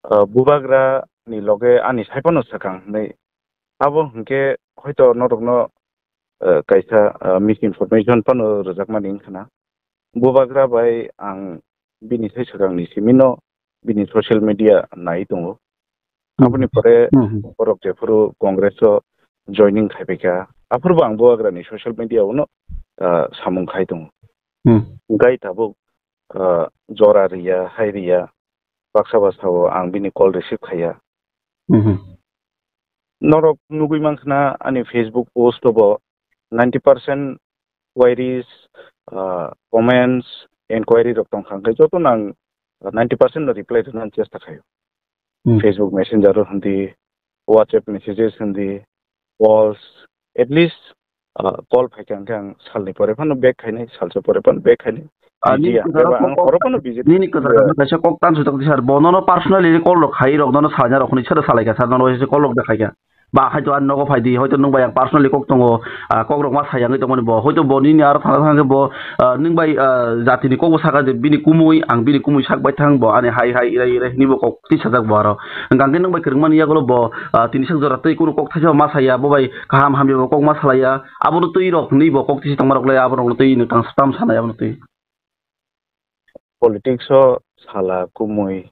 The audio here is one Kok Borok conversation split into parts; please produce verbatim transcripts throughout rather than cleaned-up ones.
ah, bubagra ni loge ani sai phano swkang hinwi. Abo hinkhe hoito norokno, ah, kaisa, ah, misinformation phano rwjakmani wngkha na. Bubagra bai ang bini sai swkangni simino bini social media nai tongo. Hmm. Aboni pore Hmm, hmm. borok jephuru Congress o joining khai paikha, aphuru bo ang bubagrani social media o no, ah, samung khai tongo. Hmm. Gai tabuk, ah, jora riya, hai riya, baksa baksa o ang bini call receive khaiya. Hmm, hmm. Norok nugui mankha na ani Facebook post o bo ninety percent queries, ah, comments, inquiry rok tongkha, hwnkhe joto no ang ninety percent no reply rwnani chesta khaio. Hmm. Facebook Messenger o hindi, WhatsApp messages hindi, calls, at least, ah, call phaikha hwnkhe ang salni pore phano back khainai, salsa pore phano back khainai. Ah, Busy nini ya, kwcharo hwnkhe ba ang kok, horo phano busy nini kwcharo kok kaisa kok tan sujak di sir, bono no personally call rok khai rok no salai rok hwnwi sero salai kha sir, nono call rok da khaikha. Ba hai to ang nogo phai di, hoito nwng bai ang personally kok tongo, ah, kok rok ma sai yangwi tongmani bo, hoito bo nini aro thana thana khe bo, ah, nwng bai, ah, jatini kok bo saka je bini kumui, ang bini kumui sak bai thang bo, ani hai hai irai irai hwnwi bo kok twi sajak bo aro. Hwnkhe nwng bai kwrwngmani yagulo bo, ah, tini sak jora tei kunu kok thaisa ma saya, bo bai kaham hamya bo kok ma salaiya, abono twi rok hwnwi bo kok tisi tongma rok le, abo rok no twi nwng tang tam sanai abono twi. Politics o sala, kumui,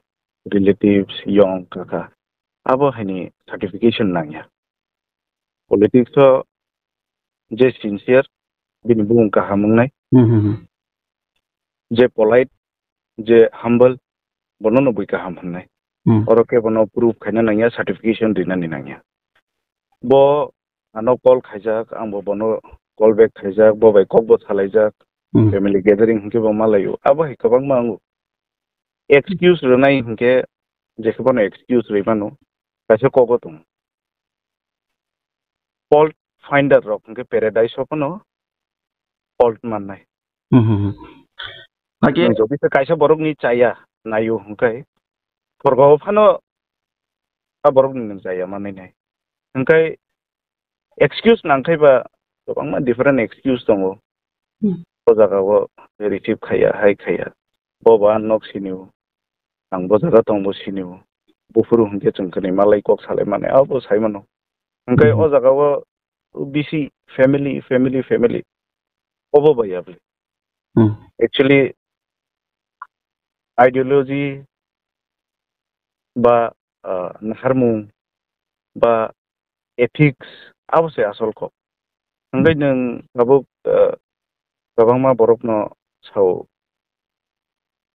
relatives, yong, kaka, abo haini certification nangya. Politics o je sincere, bini bumung kaham wngnai. Hmm, hmm, hmm. Je polite, je humble, bono no bui kaham hwnnai. Hmm. Oro khe bono proof khaina nangya, certification rinani nangya. Bo ano call khaijak, ang bo bono call back khaijak, bo bai kok bo salaijak, Hmm. family gathering hinkhe bo malaio. Abo hai kwbangma wngo. Excuse rwnai hinkhe jekhe bono excuse rwi mano, kaisa kogo tongo. Fault finder rok hinkhe paradise o phano fault mannai. Hmm, hmm, hmm. Hakhe nwng jodi se kaisa borokni chaya naio hinkhe, sorgo o phano a borokni nwng chaya manwi nai. Hinkhe excuse nangkhai ba kwbangma different excuse tongo. Hmm. O jaga o receive khaiya, hai khaiya. Bo ba nok sinio. Ang bo jaga tong bo sinio. Buphuru hinkhe chwng kwnwi malai kok salai mani abo sai mano. Hinkhe Hmm. o jaga o bisi family, family, family. Obo bai ya bwle. Hmm. Actually, ideology ba, ah, naharmung ba ethics abo se asol kok. Hwnkhe nwng tabuk, ah, kwbangma borokno sao,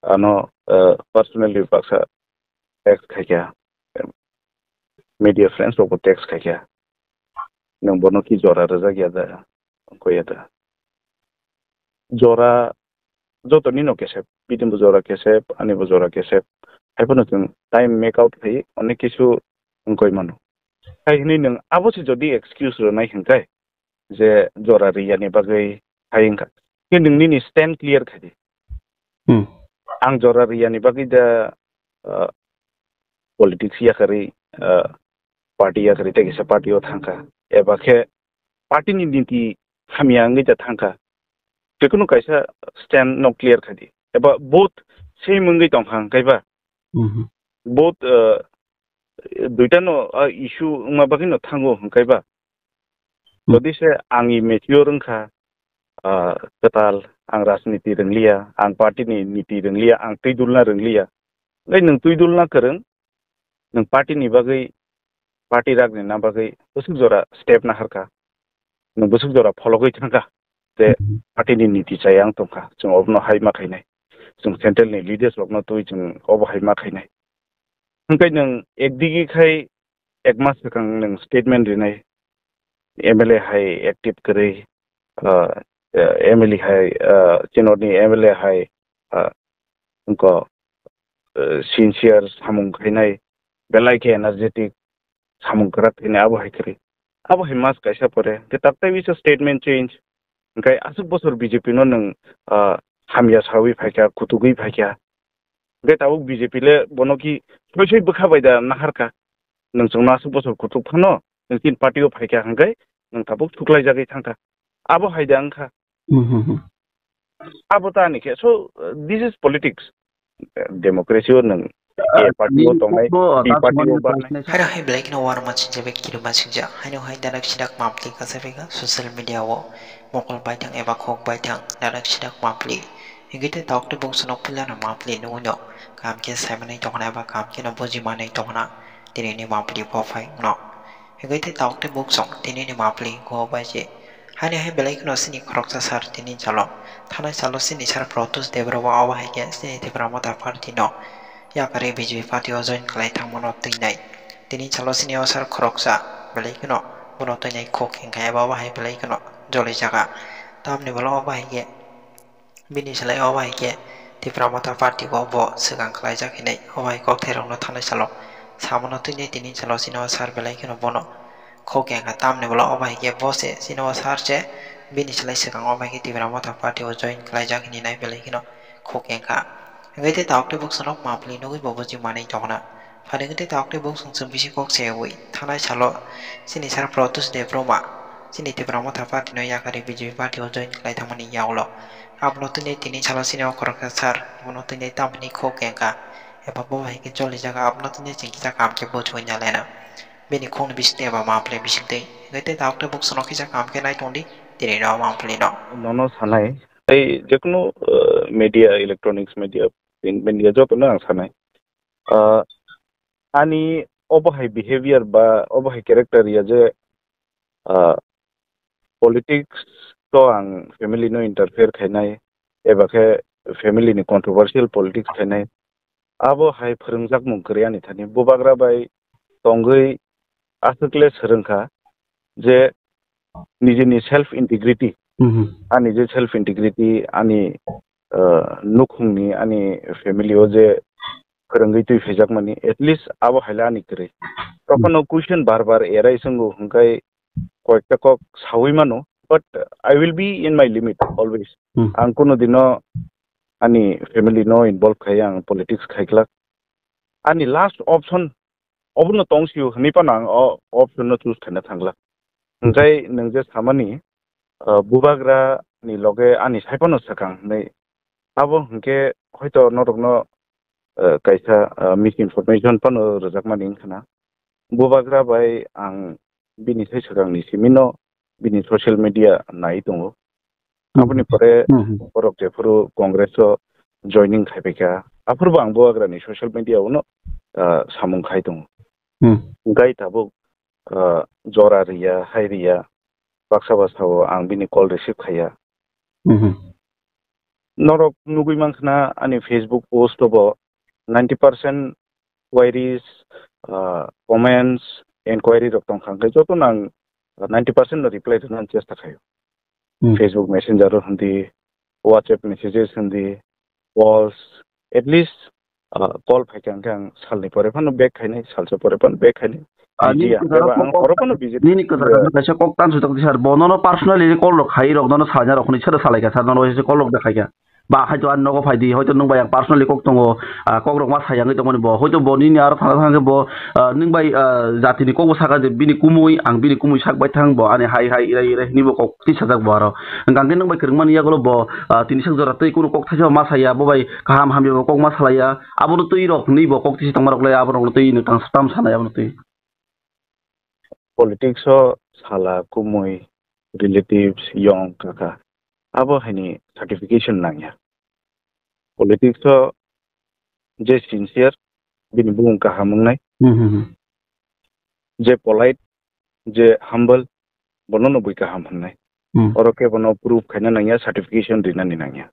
ano, ah, personally baksa text khaikha, media friends rokbo text khaikha, nwng bono ki jora rwjak ya da, wngkha ya da. Jora joto nino kesep, bini bo jora kesep, ani bo jora kesep. Haiphano chwng time make out khai onek kisu wngkoi mano. Hai hwnwi nwng abo se jodi excuse rwnai hwnkhe je jora riyani bagwi hai wngkha. Khe nwng nini stand clear khai di. Hmm. Ang jora riyani bagwi da, ah, politics yakarwi, ah, party yakarwi tei kisa party o thangkha. Eba khe party ni niti hamya wngwi da thangkha. Jekunu kaisa stand no clear khai di. Eba both same wngwi tongkha hwnkhe ba. Mhm. Both, ah, duita no, ah, issue wngma bagwi no thango hwnkhe ba. Hmm. Jodi se ang immature wngkha, ah, kwtal, ang rajniti rwngliya, ang party ni niti rwngliya, ang twi dulna rwngliya. Lai nwng twi dulna kwrwng, nwng party ni bagwi, party ragni na bagwi bwswk jora step naharkha, nwng bwswk jora phologwi thangkha, je Hmm. party ni niti chaya ang tongkha, chwng obono hai ma khainai, chwng central ni leaders rokno twi chwng obo hai ma khainai. Hwnkhe nwng ekdigi khai ek mas swkang nwng statement rinai, M L A hai active kwrwi, ah, eh, M L A hai, ah, chini ni M L A hai, ah, wngkha, eh, sincere samung khainai, belai khe energetic samung kwrak khainai, abo hai kwrwi. Abo hai mas kaisa pore, khe tak tai bisa statement change. Hwnkhe aswk bosor B J P no nwng, ah, hamya sawi phaikha, kutugwi phaikha. Hwnkhe tabuk B J P le bono ki soi soi bwkha bai da naharkha. Nwng chwngno aswk bosor kutuk phano, nwng chini party o phaikha hwnkhe nwng tabuk thuklaijagwi thangkha. Abo hai da wngkha. Hmm, hmm, hmm. Abo ta ani khe. So, uh, this is politics. Democracy o nwng A party o tongnai, B party o barnai. Haino hai belai kheno warma sinjak bai kirima sinjak. Haino hai darak sidak mapli kasaphika social media o mokol baithang eba khok baithang darak sidak mapli. Hingke tei tok tei bung sonok puilano mapli nugui no. Kam khe saimanai tongna eba kam khe no bujimanai tongna. Tini ni mapli bo phai no. Hingke tei tok tei bung song tini ni mapli go bai se. Haino hai belai kheno sini khoroksa sir tini salo. Thanai salo sini sir Protus Debra bo abo hai khe sini Tipra Motha Party no. Yakarwi B J P party o join khlai thangmano twinai. Tini salo sini o sir khoroksa belai kheno bono twinai khuk hingkha eba o bahai belai kheno joli jaga. Tamni bwla o bahai khe bini slai o bahai khe Tipra Motha Party o bo swkang khlaijak hinwi o bahai kokthairokno thanai salo sabono twinai tini salo sini o sir belai kheno bono khuk hingkha. Tamni bwla o bahai khe bo se sini o sir se bini slai swkang o bahai khe Tipra Motha Party o join khlaijak hinwi nai belai kheno khuk hingkha. Hingke tei tok tei bung sonok mapli nugui bo buji manwi tongna. Phaidi tei tok tei bung song chwng bisi kok se ui thanai salo chini sir Protus Debbarma chini Tipra Motha Party no yakarwi B J P party o join khlai thangmani yagulo. Abono twinai tini salo chini o khoroksa sir abono twinai tamni khuk hingkha eba bo hai khe choli jaga abono twinai chwng kisa kam khe buchugui nalaina. Bini khungni bisingtwi eba mapli bisingtwi hingke tei tok tei bung sonok kisa kam khe nai tongdi tini no mapli no. Nono sanai. Tei jekunu, uh, media, electronics media, print media jotono ang sanai. Uh, ani obo hai behavior ba obo hai character ya je, uh, politics to ang family no interfere khainai, eba khe family ni controversial politics khainai. Abo hai phwrwngjakmung kwrwi ani thani. Bubagra bai tongwi aswkle swrwngkha je nijini self integrity, Mhm. ani je self integrity, ani, uh, nukhungni, ani family o je phwrwngwi twi phaijakmani, at least abo haila ani kwrwi. Tokhno question bar bar erai swngo hwnkhe koyekta kok sawi mano, but I will be in my limit always. Hmm. Ang kuno dino ani family no involve khai ang politics khai glak. Ani last option obono tong sio hwnwi phano ang o option no choose khaina thang glak. Hwnkhe nwng je samani, uh, bubagra ni loge ani sai phano swkang hwnwi. Abo hwnkhe hoito norokno, uh, kaisa, uh, misinformation phano rwjakmani wngkha na. Bubagra bai ang bini sai swkangni simino bini social media nai tongo. Hmm. Aboni pore Hmm, hmm. borok jephuru Congress o joining khai paikha, aphuru bo ang bubagrani social media o no, ah, samung khai tongo. Hmm. Hwnkhe tabuk, ah, jora riya, hai riya, baksa baksa o ang bini call receive khaiya. Hmm, hmm. Norok nugui mankha na ani Facebook post o bo ninety percent queries, ah, comments, inquiry rok tongkha, hwnkhe jotono ang ninety percent no reply rwnani chesta khaio. Hmm. Facebook Messenger o hindi, WhatsApp messages hindi, calls, at least, ah, call phaikha hwnkhe ang salni pore phano back khainai, salsa pore phano back khainai. Ah, nini Idea, kwcharo eba ang kok-, horo phano busy nini kwcharo kaisa kok tan sui tok di sir, bo nono personally call rok khai rok nono salna rok hwnwi sono salaikha sir, nono waisa call rok da khaikha. Ba, haito ani nogo phai di, hoito nwng bai ang personally kok tongo, ah, kok rok ma sai yangwi tongmani bo, hoito bo nini aro thana thana khe bo, ah, nwng bai, ah, jatini kok bo sakha je bini kumui, ang bini kumui sak bai thang bo, ani hai hai irai irai hinwi bo kok twi sajak bo aro. Hwnkha hwnkhe nwng bai kwrwngmani yagulo bo, ah, tini sak jora tei kunu kok thaisa ma saya, bo bai kaham hamya bo kok ma salaiya, abono twi rok hinwi bo kok tisa tongma rok le, abo rok no twi nwng tang tam sanai abono twi. Politics o sala, kumui, relatives, yong, kaka, abo haini certification nangya. Politics o je sincere, bini bumung kaham wngnai. Hmm, hmm, hmm. Je polite, je humble, bono no bui kaham hwnnai. Hmm. Oro khe bono proof khaina nangya, certification rinani nangya.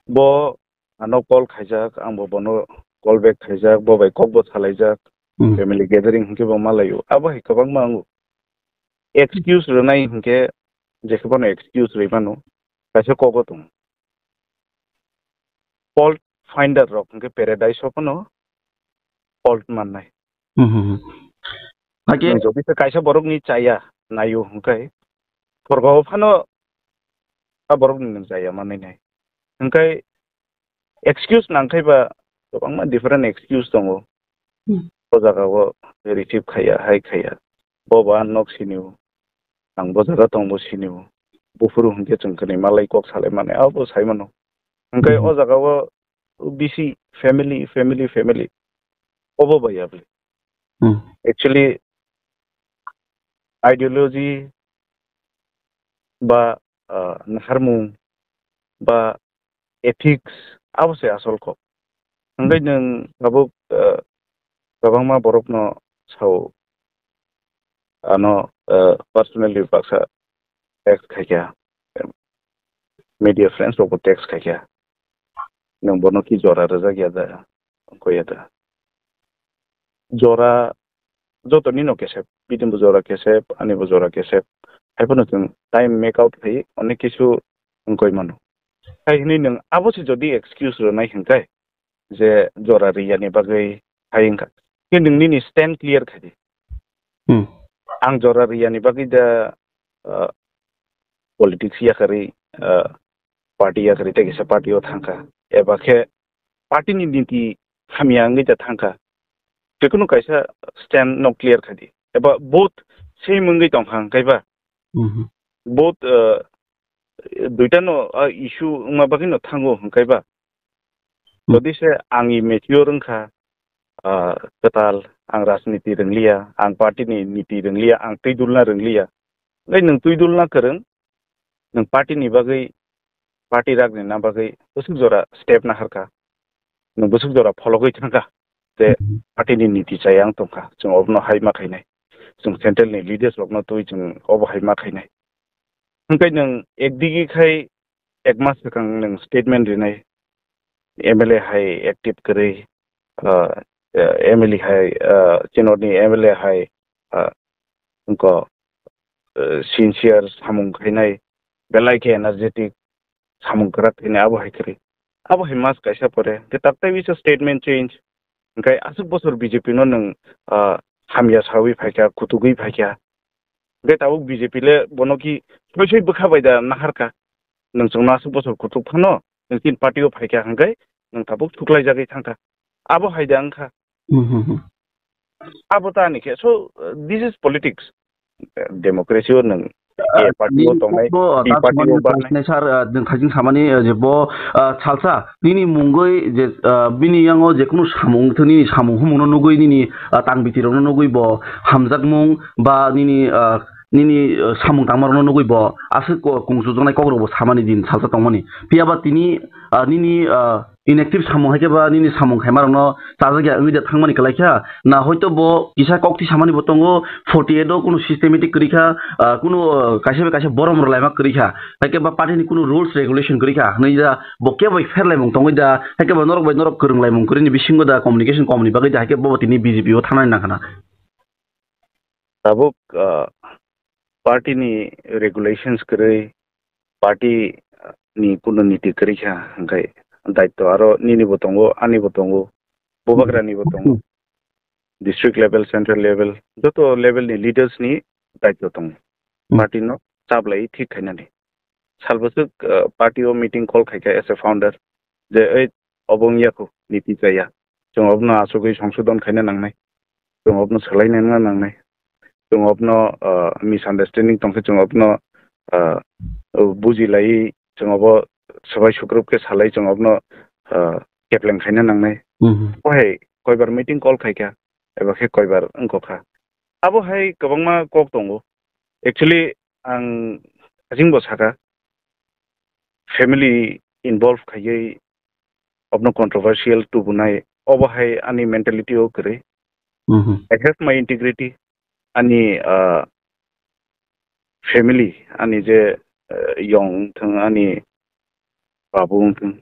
Bo ano call khaijak, ang bo bono call back khaijak, bo bai kok bo salaijak, Hmm. family gathering hwnkhe bo malaio. Abo hai kwbangma wngo. Excuse rwnai hwnkhe jekhe bono excuse rwi mano, kaisa kogo tongo. Fault finder rok hwnkhe paradise o phano fault mannai. Hmm, hmm, hmm. Hakhe Nwng jodi se kaisa borokni chaya naio hwnkhe, sorgo o phano a borokni nwng chaya manwi nai. Hwnkhe excuse nangkhai ba kwbangma different excuse tongo. Hmm. O jaga o receive khaiya, hai khaiya. Bo ba nok sinio, ang bo jaga tong bo sinio. Buphuru hwnkhe chwng kwnwi malai kok salai mani, abo sai mano. Hwnkhe Hmm. o jaga o bisi family, family, family. Obo bai ya bwle. Hmm. Actually, ideology ba, ah, naharmung ba ethics abo se asol kok. Hwnkhe nwng tabuk, ah, kwbangma borokno sao, ano, ah, personally baksa text khaikha, media friends rokbo text khaikha, nwng bono ki jora rwjak ya da, wngkha ya da. Jora joto nino kesep, bini bo jora kesep, ani bo jora kesep. Haiphano chwng time make out khai onek kisu wngkoi mano. Hai hwnwi nwng abo se jodi excuse rwnai hwnkhe je jora riyani bagwi hai wngkha. Khe nwng nini stand clear khai di. Hmm. Ang jora riyani bagwi da, ah, politics yakarwi, ah, party yakarwi tei kisa party o thangkha. Eba khe party ni niti hamya wngwi da thangkha. Jekunu kaisa stand no clear khai di. Eba both same wngwi tongkha hwnkhe ba. Mhm. Both, ah, duita no, ah, issue wngma bagwi no thango hwnkhe ba. Hmm. Jodi se ang immature wngkha, ah, kwtal, ang rajniti rwngliya, ang party ni niti rwngliya, ang twi dulna rwngliya. Hwnkhe nwng twi dulna kwrwng, nwng party ni bagwi, party ragni na bagwi bwswk jora step naharkha, nwng bwswk jora phologwi thangkha, je Hmm. party ni niti chaya wng tongkha, chwng obono hai ma khainai, chwng central ni leaders rokno twi chwng obo hai ma khainai. Hwnkhe nwng ekdigi khai ek mas swkang nwng statement rinai, M L A hai active kwrwi, ah, eh, M L A hai, ah, chini ni M L A hai, ah, wngkha, eh, sincere samung khainai, belai khe energetic samung kwrak khainai, abo hai kwrwi. Abo hai mas kaisa pore, khe tak tai bisa statement change. Hwnkhe aswk bosor B J P no nwng, ah, hamya sawi phaikha, kutugwi phaikha. Hwnkhe tabuk B J P le bono ki soi soi bwkha bai da naharkha. Nwng chwngno aswk bosor kutuk phano nwng chini party o phaikha hwnkhe nwng tabuk thuklaijagwi thangkha. Abo hai da wngkha. Hmm, hmm, hmm. Abo ta ani khe. So, uh, this is politics. Democracy o nwng A party o tongnai, B party o barnai. Sir, uh, nwng khajing samani, uh, je bo, uh, salsa, nini mungwi je, uh, bini yango je kunu samung, nini samung humung no nugwi, nini, uh, tang biti rok no nugwi bo hamjakmung ba nini, uh, nini, uh, samung tangma rok no nugwi bo aswk ko-, kungsu jaknai kok rok bo samani din salsa tongmani. Phiya ba tini, uh, nini, uh, inactive samung hai khe ba nini samung khaima rokno chajak ya wngwi da thangmani kwlai kha, na hoito bo kisa kok twi samani bo tongo, forty eight o kunu systematic kwrwi kha, ah, kunu, ah, kaisa bai kaisa borom rwlaima kwrwi kha, hai khe ba party ni kunu rules regulation kwrwi kha hwnwi da bo kebo bai pherlaimung tongwi da, hai khe ba norok bai norok kwrwnglaimung kwrwini bisingo da communication komni bagwi da, hai khe bo tini B J P o thangnani nang khana. Tabuk, ah, party ni regulations kwrwi, party ni kunu niti kwrwi kha, hwnkhe daityo aro nini bo tongo, ani bo tongo, bubagra ni bo tongo, district level, central level, joto level ni leaders ni daityo tongo. Hmm. Party no chaplai thik khainani. Sal bwswk, ah, party o meeting call khaikha as a founder, je ei obo wngya kho, niti chaya. Chwng obono achugwi songsodon khaina nangnai. Chwng obono swlaina nangnai. Chwng obono, ah, misunderstanding tongkhe chwng obono, ah, bujilaiwi chwng obo swbai sukrub khe salai chwng obono, ah, kepleng khaina nangnai. Mhm. Ohai koibar meeting call khaikha, eba khe koibar wngkha. Abo hai kwbangma kok tongo. Actually, ang asingbo saka, family involve khaiwi obono controversial tubunai, obo hai ani mentality o kwrwi. Mhm. I have my integrity, ani, ah, family, ani je, ah, yong wngthung, ani babu wngthung,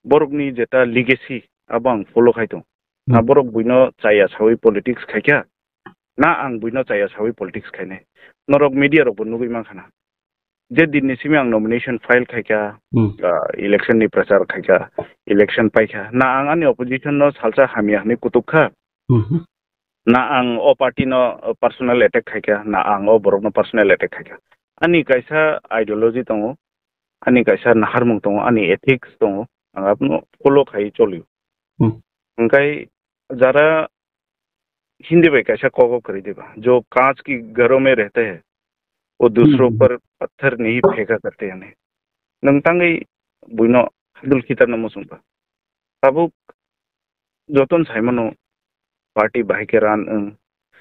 borokni jeta legacy abo ang follow khai tong. Hmm. Na borok buino chaya sawi politics khaikha, na ang buino chaya sawi politics khainai. Norok media rokbo nugwi mankha na. Je dinni simi ang nomination file khaikha, Hmm. ah, election ni prachar khaikha, election paikha, na ang ani opposition no salsa hamya hwnwi kutuk kha. Mhm. Na ang o party no personal attack khaikha, na ang o borok no personal attack khaikha. Ani kaisa ideology tongo, ani kaisa naharmung tongo, ani ethics tongo, ang abono follow khai cholio. Hmm. Hwnkhe jara Hindi bai kaisa kogo kwrwi diba, "Jo kaanch ki gharo mein rehte hain, wo dusron Hmm. par patthar nahi pheka karte hain." Nwng tangwi buino hadul khitarno muchungkha. Tabuk jotono saimano, party bahai khe run wng,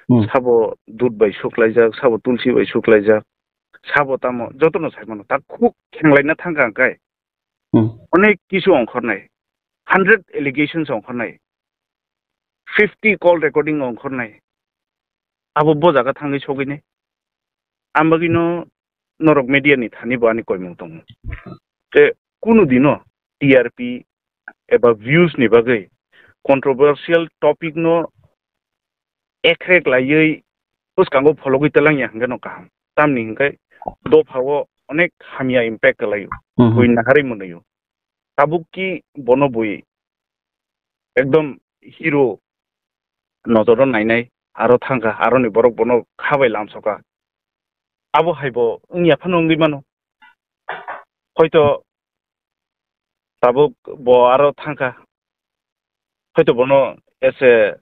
Hmm. sabo dud bai suklaijak, sabo tulsi bai suklaijak, sabo tamo jotono sai mano. Ta khuk khenglaina thangkha hwnkhe Hmm. onek kisu ongkhornai, hundred allegations ongkhornai, fifty call recording ongkhornai, abo bo jaga thangwi sogwinai. Ang bagwino norok media ni thani bo ani koimung tongo. Te kunu dino T R P eba views ni bagwi controversial topic no ekrek laiwi bwskango phologwi twlang ya hwnkhe no kaham. Tamni hwnkhe dopha o onek hamya impact kwlaio. Mhm. Buini naharwi mwnwio. Tabuk ki bono bui ekdom hero nojoro nainai, aro thangkha, aroni borok bono kha bai lamsoka. Abo hai bo wngya phano wngwi mano. Hoito tabuk bo aro thangkha. Hoito bono as a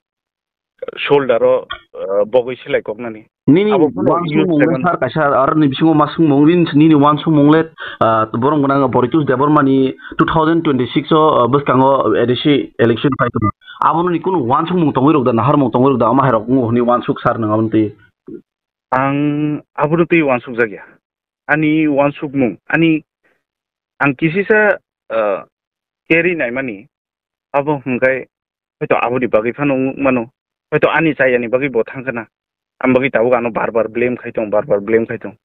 shoulder o, uh, bogwi selai koknani. Nini Abo phano wansukmung use le khaimani. Sir kaisa aroni bisingo ma sungmung rin nini wansukmung le, uh, borok gwnang Boritus Debbarmani two thousand twenty-six o, uh, bwskango A D C election phai tongma. Abono ni kunu wansukmung tongwi rok da, naharmung tongwi rok da, ama hai rok wngo hwnwi wansuk sir nwng aboni twi. Ang abono twi wansukjakya. Ani wansukmung, ani ang kisisa, uh, carry naimani, abo hwnkhe hoito aboni bagwi phano wng mano, hoito ani chayani bagwi bo thangkha na, ang bagwi tabuk ano bar bar blame khai tong, bar bar blame khai tong.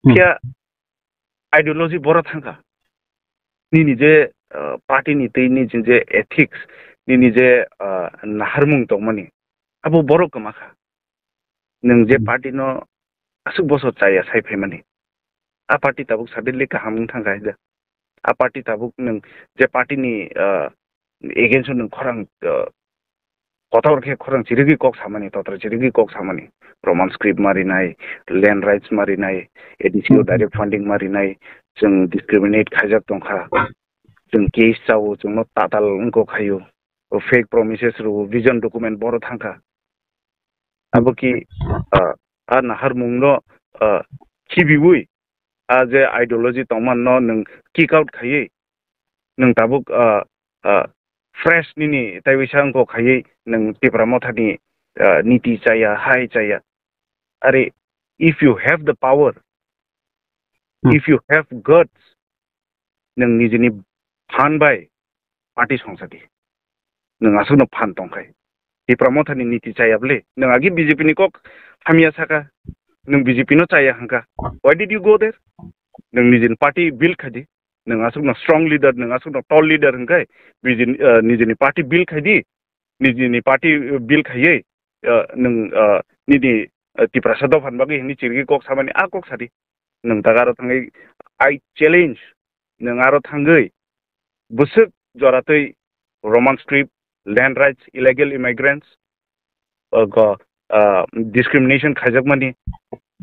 Hmm. Phiya ideology boro thangkha. Nini je, uh, party ni twi nini je ethics, nini je, uh, naharmung tongmani, abo borok kwma kha. Nwng je Hmm. party no aswk bosor chaya sai phaimani, a party tabuk suddenly kaham wng thangkha hai da. A party tabuk nwng je party ni, uh, against o nwng khorang, uh, kotor khe khorang chirigwi kok samani, totra chirigwi kok samani, Roman script ma rinai, land rights ma rinai, A D C o Hmm. direct funding ma rinai, chwng discriminate khaijak tongkha, chwng case chao, chwngno tatal wngkok khaio, o fake promises rwo, vision document boro thangkha. Abo ki, ah, a naharmung no, ah, khibiwi, a je ideology tongman no nwng kick out khaiwi, nwng tabuk, ah, ah, fresh nini taiwisa wngkok khaiwi nwng Tipra Motha ni, ah, niti chaya, hai chaya. Are, if you have the power, Hmm. if you have guts, nwng nijini phan bai party songsa di. Nwng aswkno phan tongkhai. Tipra Mothani niti chaya bwle. Nwng agi B J P ni kok hamya saka. Nwng B J P no chaya hwnkha. Why did you go there? Nwng nijini party build khai di. Nwng aswkno strong leader, nwng aswkno tall leader hwnkhe B J P, uh, nijini party build khai di. Nijini party, uh, build khaiwi, uh, nwng, uh, nini, uh, Tiprasa dophani bagwi hwnwi chirigwi kok samani a kok sadi. Nwng daga aro thangwi, I challenge, nwng aro thangwi bwswk joratwi Roman script, land rights, illegal immigrants, uh, go, uh, discrimination khaijakmani,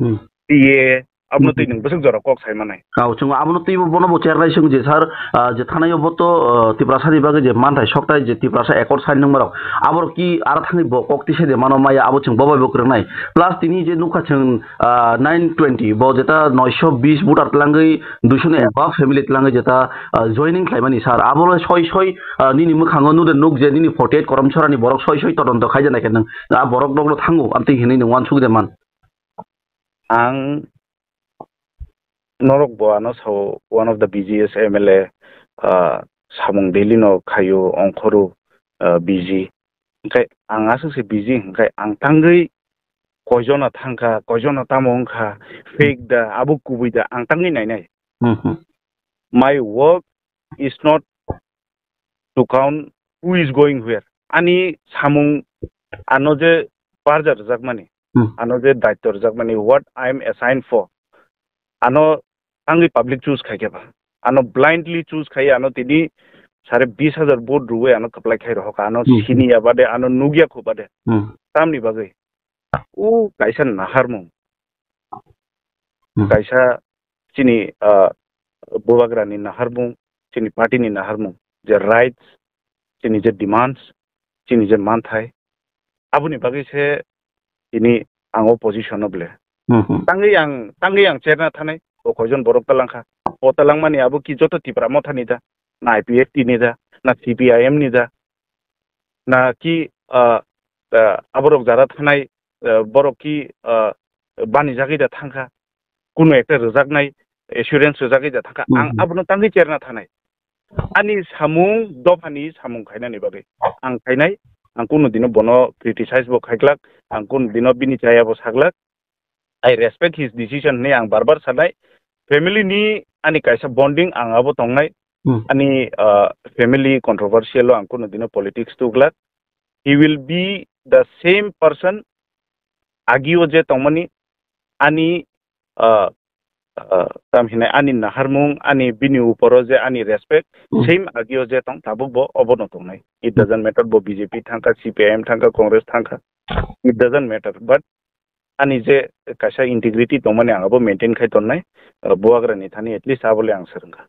Hmm. T A, abono Hmm. twi nwng bwswk jora kok sai manai. Ao, chwng abono twibo bono bo chernai chwng je sir, ah, je thanaio bo to, ah, Tiprasa ni bagwi je manthai sokthai je Tiprasa accord sign nungmarok, aborok ki aro thangwi bo kok tisa de mano maya abo chwng bo bai bo kwrwngnai. Plus tini je nukha chwng, ah, nine twenty, bo jeta noisho bis voter tlangwi, duisho ni above family tlangwi jeta, ah, joining khlaimani sir. Abo le soi soi, ah, nini mwkhango nude nuk je nini forty eight korom chorani borok soi soi todonto khaijana khe nwng, ah, borok rok no thango, amtwi hinwi nwng uansuk de man. Ang norok bo ano sao, one of the busiest M L A, ah, samung daily no khaio, ongkhoro, ah, busy. Hwnkhe ang aswk se busy hwnkhe ang tangwi koijono thangkha, koijono tamo wngkha, fake da, abo kubui da, ang tangwi nainai. Hmm, hmm. My work is not to count who is going where. Ani samung ano je barja rwjakmani, Hmm. ano je daityo rwjakmani, what I am assigned for, ano tangwi public choose khai khe ba, ano blindly choose khai, ano tini sare bis hajar vote rwui ano kwplai khai rohokha, ano Hmm. sini ya bade, ano nugya khu bade. Hmm. Tamni bagwi o kaisa naharmung, Hmm. kaisa chini, ah, bubagrani naharmung, chini party ni naharmung, je rights, chini je demands, chini je manthai, aboni bagwi se tini ang o position o bole. Hmm, hmm. Tangwi ang, tangwi ang cherna thanai, o koijon borok talangkha. O talangmani abo ki joto Tipra Mothani da, na I P F T ni da, na C P I M ni da, na ki, ah, ah, aborok jara thanai, ah, borok ki, ah, bani jagwi da thangkha, kunu ekta rwjaknai assurance rwjagwi da thangkha, ang Hmm. abono tangwi cherna thanai. Ani samung, dophani samung khainani bagwi ang khainai, ang kunu dino bono criticize bo khaiglak, ang kunu dino bini chaya bo saglak. I respect his decision hinwi ang bar bar sanai. Family ni ani kaisa bonding ang abo tongnai. Hmm. Ani, ah, family controversial o ang kunu dino politics tuglak. He will be the same person agio je tongmani ani, ah, ah, tam hinai ani naharmung, ani bini uporo je ani respect, Hmm. same agio je tong tabuk bo obono tongnai. It doesn't matter bo B J P thangkha, C P I M thangkha, Congress thangkha. It doesn't matter. But ani je kaisa integrity tongmani ang abo maintain khai tonnai, ah, buagrani thani at least abole ang swrwngkha.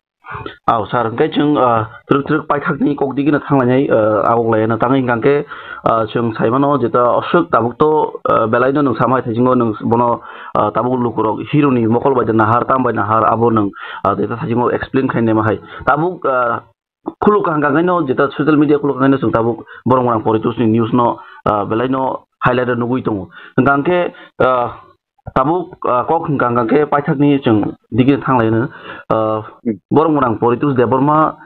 Aw, sir, hwnkhe chwng, ah, twrwk twrwk paithakni kok digino thanglainai, ah, agoklaino tangwi hwnkhe, ah, chwng saimano jeta aswk tabuk to, ah, belaino nwng sama hai thaisingo nwng bono, ah, tabuk lukurok hero ni mokol bai de nahar, tam bai nahar, abo nwng, ah, jeta thaisingo explain khainai ma hai. Tabuk, ah, khuluk hwnkha khaino jeta social media khuluk hwnkha khaino chwng tabuk borok morang Poritos ni news no, ah, belaino highlight o nugwi tongo. Hwnkha hwnkhe, ah, tabuk, ah, kok hwnkha hwnkha khe paithakni chwng digini thanglaino, ah, Hmm. borok morang Poritos Debbarma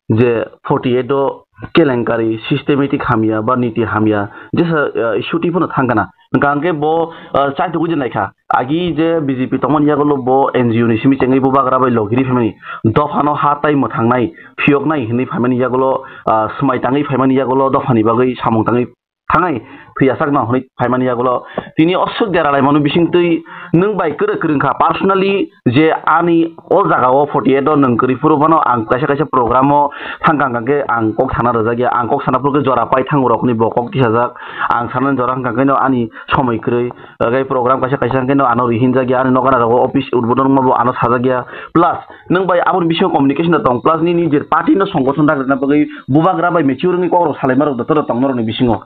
je forty eight o kelenkari systematic hamya ba niti hamya jesa, ah, issue twi phano thangkana. Hwnkha hwnkhe bo, ah, chaitugwi de naikha. Agi je B J P tongmani yagulo bo N G O ni simi chengwi bubagra bai logiri phaimani. Dophano ha tai mwthangnai, phiyoknai hinwi phaimani yagulo, ah, swmai tangwi phaimani yagulo dophani bagwi samung tangwi thangnai thwiyasakno hinwi phaimani yagulo. Tini aswk deralaimano bisingtwi nwng bai kwrwi kwrwngkha personally je ani o jagao forty eight o nwng kwrwi phuru phano ang kaisa kaisa program o thangkha hwnkha khe ang kok sana rwjakya, ang kok sana phuru khe jora pai thango rokni bo kok tisajak, ang sanani jora hwnkha khe no ani somoi kwrwi. Gai program kaisa kaisa hwnkhe no ano rihinjak ya, ani nokara rogo office udbodon wngma bo ano sajak ya. Plus nwng bai aboni bisingo communication no tong, plus nini je party no songgothon dak rwna bagwi bubagra bai mature wngwi kok rok salaima rok joto rok tong norok ni bisingo.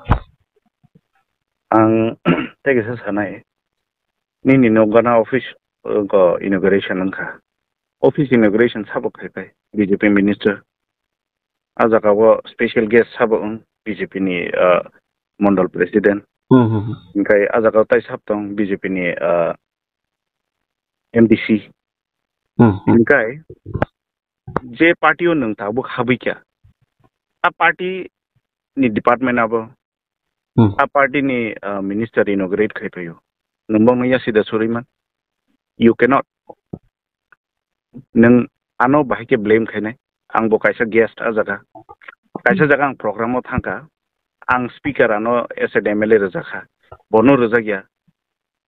Ang tei kisa sanai, nini nokgana office, uh, go inauguration wngkha. Office inauguration sabo khai khai B J P minister. A jaga o special guest sabo wng B J P ni, ah, mondol president. Hmm, hmm, hmm. Hingkai a jaga o tai sab tong B J P ni, ah, M D C. Hmm, hmm. Hingkai je party o nwng tabuk habwi kha, a party ni department abo, Hmm. a party ni, ah, minister inaugurate khai phaio. Nwng bokno yasida suriman. You cannot. Nwng ano bahai khe blame khainai. Ang bo kaisa guest a jaga. Kaisa jaga ang program o thangkha. Ang speaker ano as an M L A rwjakha. Bono rwjakya.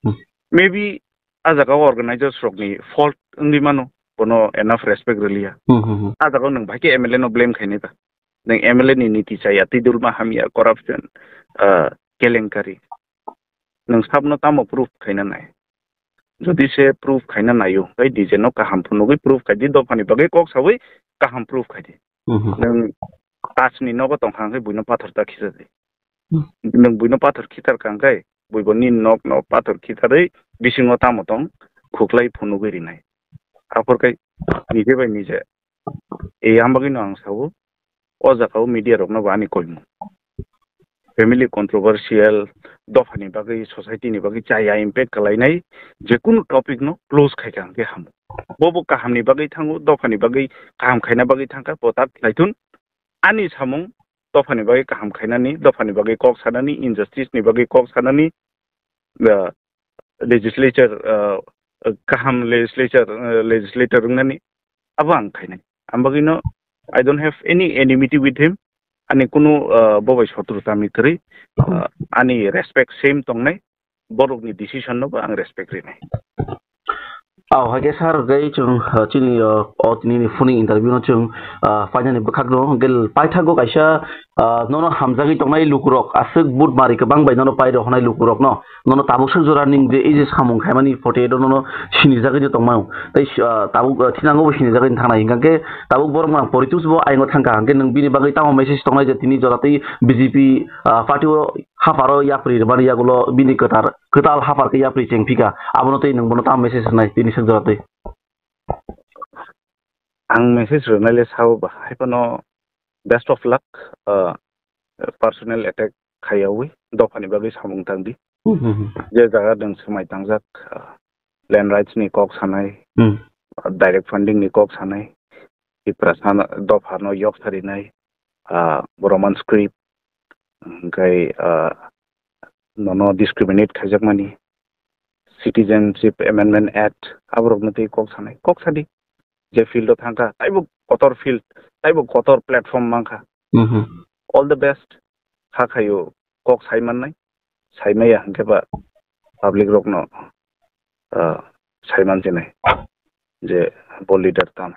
Hmm. Maybe a jaga o organizers rokni fault wngwi mano. Bono enough respect rwliya. Hmm, hmm, hmm. A jaga o nwng bahai khe M L A no blame khainai ba. Nwng M L A ni niti chaya, twi dulma hamya, corruption, ah, kelenkari. Nwng sabno tamo proof khaina nai? Jodi se proof khaina naio, tei D J no kaham phunugwi proof khai di, dophani bagwi kok sawi kaham proof khai di. Mhm. Nwng tachni nogo tongkha hwnkhe buino pathor ta khisa di. Hmm. Nwng buino pathor khitar kha hwnkhe, buibo nini nok no pathor khitarwi bisingo tamo tong khuklai phunugwi rinai. Aphor khe nije bai nije. E, ambagwino ang sao, o jaga o media rokno bo ani koimung. Family controversial, dophani bagwi, society ni bagwi chaya impact kalainai jekunu topic no close khaikha hwnkhe hamu. Bo bo kahamni bagwi thango, dophani bagwi kaham khaina bagwi thangkha, bo ta khlaithun. Ani samung dophani bagwi kaham khainani, dophani bagwi kok sanani, injustice ni bagwi kok sanani, uh, legislature, uh, kaham legislature, uh, legislator wngnani abo ang khainai. Ambagwino I don't have any enmity with him. Ani kunu, uh, bo bai sotru tami kwrwi, uh, ani respect same tongnai. Borokni decision no bo ang respect rinai. Aw, hai khe sir, hwnkhe chwng, uh, chini, uh, o tini ni phone interview no chwng, uh, painani bwkhak no, hwnkhe paithago kaisa, uh, nono hamjagwi tongnai lukurok, aswk but mari kwbang bai nono pai rohornai lukurok no, nono tabuk swk jora ning je, ei je samung khaimani forty eight o nono sinijagwi de tongmano. Tei, uh, tabuk, uh, thinango bo sinijagwi thangnai, hwnkhe tabuk borok mang Poritos bo ayang o thangkha, hwnkhe nwng bini bagwi tamo message tongnai je tini jora tei B J P, uh, party o hapharo yapri rwmani yagulo bini kwthar, kwtal haphar khe yapri chengphika, abono tei nwng bono tamo message rwnai tini swk jora tei? Ang message rwnai le sao ba, hai phano best of luck, uh, personal attack khaiyawi dophani bagwi samung tangdi. Hmm, hmm, hmm. Je jaga nwng swmai tangjak, ah, land rights ni kok sanai, Hmm. direct funding ni kok sanai, Tiprasa no, dopha no yok sarinai, ah, Roman script, hwnkhe, ah, nono discriminate khaijakmani, Citizenship Amendment Act, aborokno tei kok sanai, kok sadi. Je field o thangkha, taibo kotor field, taibo kotor platform mankha. Mhm. All the best. Ha khaio kok sai mannai, sai maya hwnkhe ba public rokno, ah, sai man sinai je bo leader tamo.